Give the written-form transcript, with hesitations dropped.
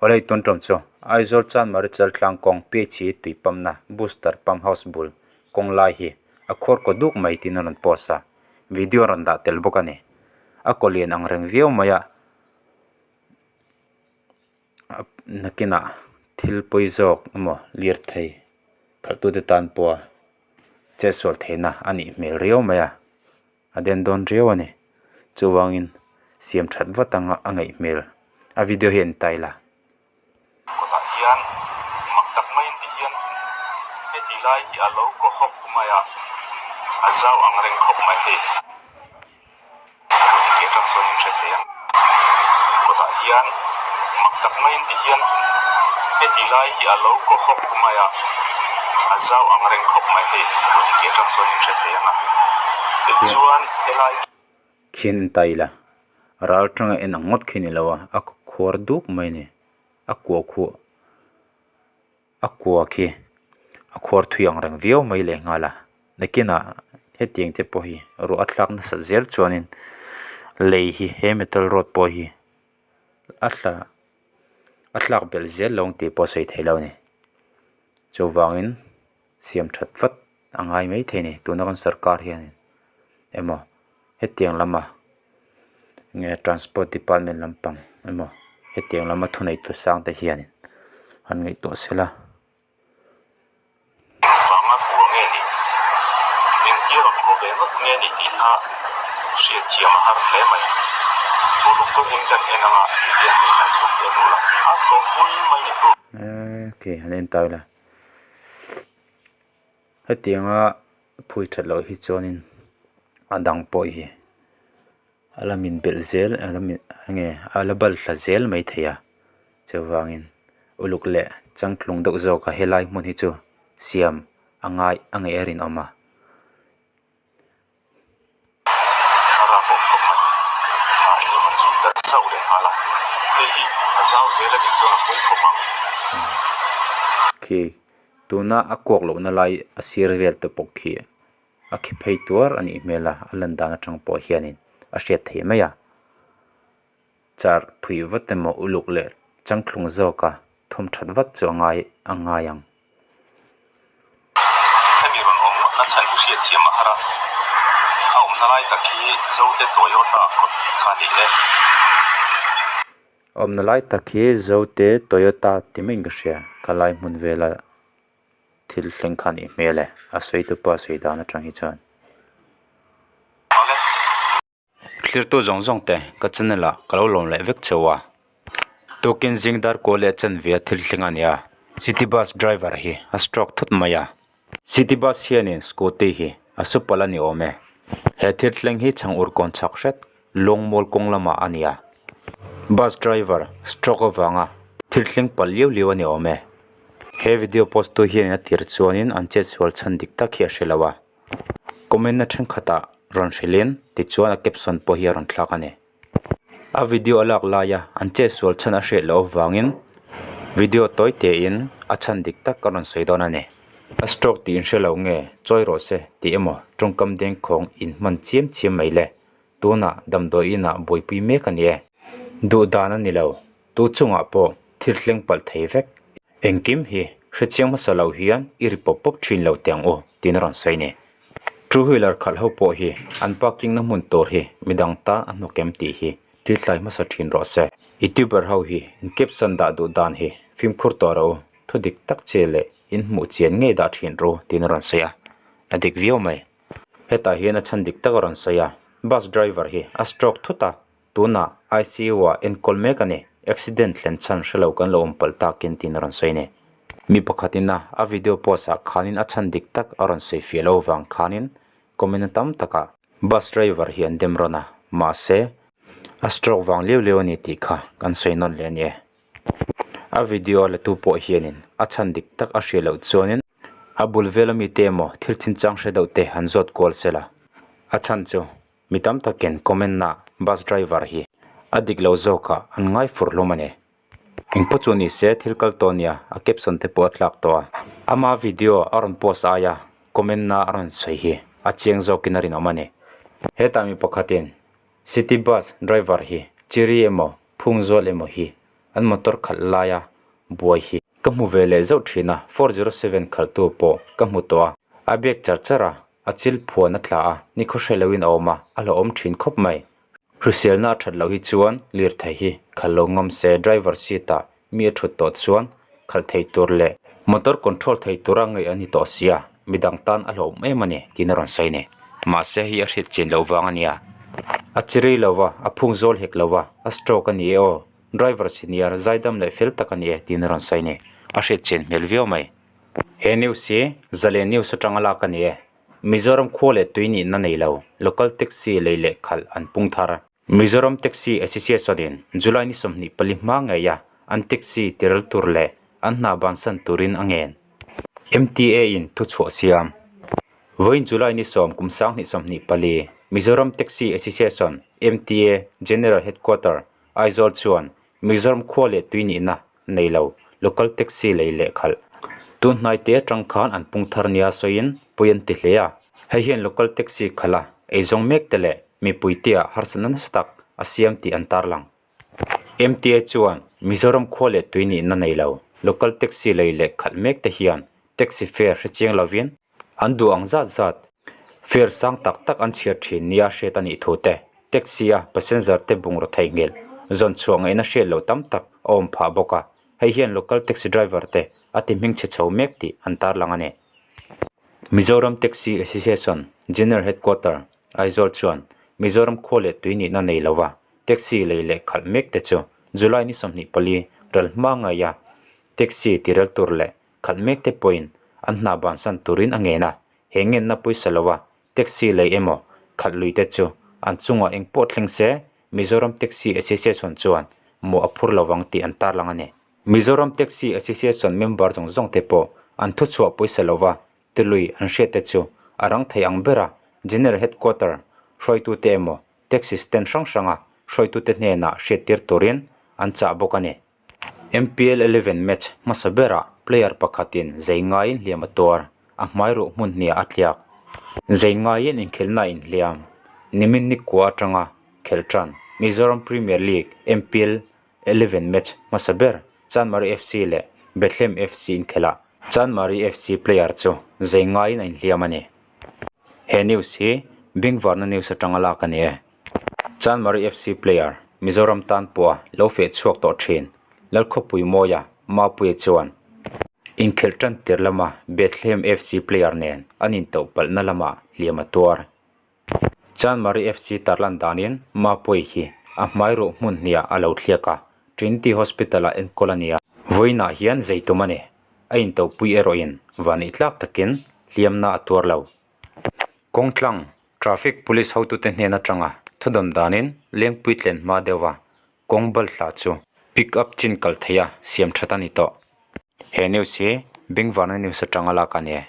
Awle tun tum chu Aizawl Chanmari Chaltlang kawng PHE tui pump na booster pump house bul kawng lai hi a khuar kaw duk mai tiin a rawn post a, video a rawn dah tel bawk a ni. A kaw lian ang reng viau mai a, nakinah thil pawi zawk emaw lirthei khalhtute tan pawha chetsual theihna a nih hmel riau mai a. A den dawn riau a ni. Chuvangin siam that vat anga a ngaih hmel. A video hi en ta ila. Kawtah hian mak tak maiin ti hian heti lai hi a lo kaw hawk mai a, a zau ang reng khawp mai hei. Scooty ke atang sawn in hre thei ang. Kawtah hian mak tak maiin ti hian heti lai hi a lo kaw hawk mai a, a zau ang reng khawp mai hei scooty ke atang sawn in hre thei ang a. Tichuan helai. Khin ta ila ral tanga en ang ngawt khi ni lo a, a khuar duk mai a ni. A kua khuah a kua khi a khuar thui ang reng viau mai leh nghal a nakinah hetiang te pawh hi ruah a thlak nasat zel chuanin lei hi he metal rod pawh hi a thla a thlak belh zel lo ang tih pawh a sawi theih loh a ni chuvangin siam that vat a ngai mai thei a ni tuna kan sarkar hianin emaw hetiang lama nge transport department lampang emaw hetiang lama thuneitu sang te hianin han ngaihtuah se la. Vanga kua nge ni? Engtia rawn kua ve ngawt nge ni tih kha hriat thiam a har hle mai. Uluk deuhin kan en anga tihian hei han chhuk en ula a tawp pui mai ni tu. Okay, han en ta ila. Hetianga phui that loh hi chuanin a dang pawh hi a la min belh zel a la min enge a la bal thla zel mai thei a chuvangin uluk leh changtlung deuh zawk a helai hmun hi chu siam a ngai a ngaih a rinawm a. A rap awm khawp mai. A eng emaw chu ta zauh leh nghal a, hei hi a zau zel a nih chuan a pawi khawp ang. Khi tuna a kuak lohna lai a sir vel te pawh khi a khi phei tuar a nih hmel a, a lan dan atang pawh hianin a hriat theih mai a. Char phui vat emaw uluk leh changthlung zawka thawm that vat chu a ngai a ngai ang. Hemi rawn awm ngawtna chhan hi hriat thiam a har a, a awmna lai tak hi Zote Toyota kawt kha a ni e. A awmna lai tak hi Zote Toyota ti maiin ka hria, ka lai hmun vela thil thleng kha a nih hmel e, a sawi tu pawh a sawi dan atang hi chuan. Thlirtu zawng zawng te ka channel ah ka lo lawm leh vek cheu a, tukin zing dar kual leh chanve a thil thleng a nia, city bus driver hi a stroke thut mai a, city bus hianin scooty hi a su palh a ni awm e, he thil thleng hi chhang ur kawn chhak hret lawngmual kawng lamah a ni a, bus driver stroke avanga thil thleng palh liau liau a ni awm e, he video post tu hianin a tir chuanin an chetsual chhan dik tak hi a hre lo a. Comment na thenkhatah rawn hrilhin tichuan a caption pawh hi a rawn thlak a ni. A video a lak laia an chetsual chhan a hriat loh avangin video tawi tein a chhan dik tak ka rawn sawi dawn a ni. A stroke tih in hre lo nge chawi rawh se tih emaw tawngkam dengkhawng in hman chiam chiam mai le. Tunah damdawi inah buaipui mek a ni e. Duh dan a ni lo, tu chungah pawh thil thleng palh thei vek. Engkim hi hrechiang hmasa lo hian i ri pawp pawp thin lo teh ang u tiin a rawn sawi ni. Two wheeler khalh ho pawh hi an parking na hmun tur hi midang tan a hnawk em tih hi thil thlai hmasa thin rawh se. Youtuber ho hi in caption dah duh dan hi fimkhur tawh rawh u, thu dik tak che leh in hmuh chian ngei dah thin ru tiin a rawn sawi a, a dik viau mai. Hetah hian a chhan dik tak a rawn sawi a, bus driver hi a stroke thut a, tunah ICU ah enkawl mek a ni, accident thlen chhan hre lo kan lo awm palh takin tiin a rawn sawi a ni. Mi pakhatin a a video post ah khanin a chhan dik tak a rawn sawi fiah lo avang khanin comment na tam takah bus driver hi an dem rawn a, mahse a stroke vang liau liau a ni tih kha kan sawi nawn leh a ni e. A video a latu pawh hianin a chhan dik tak a hriat loh chuanin a bul vel ami te emaw thil chinchang hre deuh te han zawt kual sela. A chhan chu mi tam takin comment na bus driver hi a dik lo zawkah an ngai fur hlawm a ni. Engpawh chu ni se thil kal tawh nia a caption te pawh a tlak tawh a. Ama video a rawn post aia comment na a rawn sawi hi a chiang zawkin a rinawm a ni. Hetah mi pakhatin city bus driver hi chiri emaw Phung zual emaw hi an motor khalh laia buai hi ka hmu ve leh zauh thin a, 407 khalhtu pawh ka hmu tawh a, a bek char char a, a chil phuan a tla a, nikhaw hre loin a awm a, a hlauhawm thin khawp mai. Hriselna a that loh hi chuan lirthei hi khalh lo ngam se driver seat ah mi a thut tawh chuan khalh thei tur leh motor control thei tura ngaih a ni tawh sia, midang tan a hlauhawm em a ni tiin a rawn sawi a ni. Mahse hei a hriat chin loh vang a nia. A chi rei lo va, a phung zawl hek lo va, a stroke a ni e aw, driver senior zaidam leh fel tak a ni e tiin a rawn sawi a ni. A hriat chin hmel viau mai. He news hi Zalen News atanga lak a ni e. Mizoram khua leh tui nihna nei lo, local taxi lei leh khalh an pung thar. Mizoram Taxi Association in July ni 24 hma ngeia an taxi tiral tur leh an hna bansan turin a ngen. MTA in thuchhuah siam. Vawiin July ni 10 kum 2024, Mizoram Taxi Association, MTA, General Headquarter, Aizawl chuan Mizoram khua leh tui nihna nei lo, local taxi lei leh khalh. Tun hnai te atang khan an pung thar nia sawiin pui an ti hle a, hei hian local taxi khalh a eizawng mek te leh mipui te ah harsatna nasa tak a siam tih an tarlang. MTA chuan Mizoram khua leh tui nihna nei lo, local taxi lei leh khalh mek te hian taxi fare hrechiang lovin an duh ang zat zat fare sang tak tak an chhiar thin nia hriat a nih thu te, taxi a passenger te bungraw theihnghilh zawn chhuah ngaihna hriat loh tam tak a awm phah bawk a, hei hian local taxi driver te a ti hming chhe chho mek tih an tarlang a ni. Mizoram Taxi Association General Headquarter, Aizawl chuan Mizoram khua leh tui nihna nei lova taxi lei leh khalh mek te chu July ni 24 ral hma ngaia taxi tirel tur leh Khalh mek te pawhin an hna bansan turin a ngen a, he ngenna pawisa lova taxi lei emaw khalh lui te chu an chungah eng pawh thleng se Mizoram Taxi Association chuan mawh a phur lovang tih an tarlang a ni. Mizoram Taxi Association member zawng zawng te pawh an thuchhuah pawisa lova tilui an hriat te chu a rang thei ang bera General Headquarter hruaitute emaw taxi stand hrang hranga hruaitute hnenah hriattir turin an chah bawk a ni. MPL Eleven match hmasa berah player pakhatin zei ngaiin hliam a tuar, a hmai ruh hmun hniah a tliak. Zei ngaiin inkhelhna a inhliam. Nimin nikua atanga khelh tan Mizoram Premier League, MPL, Eleven match hmasa ber Chanmari FC leh Bethlehem FC inkhelhah Chanmari FC player chu zei ngaiin a inhliam a ni. He news hi Bengvarna news atanga lak a ni e. Chanmari FC player Mizoram tan pawha lo feh chhuak tawh thin Lalkhawpui Mawia Mapuia chuan inkhelh tan tir lama Bethlehem FC player nen an intoh palhna lamah hliam a tuar. Chanmari FC tarlan danin Mapuia hi a hmai ruh hmun hniah a lo thliak a, Trinity Hospital-ah enkawl a ni a. Vawiinah hian zei tum a ni. A intohpui erawhin vanneih tlak takin hliamna a tuar lo. Kawngtlang Traffic Police hotute hnen atanga thudawn danin Lengpui tlen hma deuha kawng balhla chu pick up chin kal theia siam that a ni tawh. He news hi Bengvarna news atanga lak a ni e.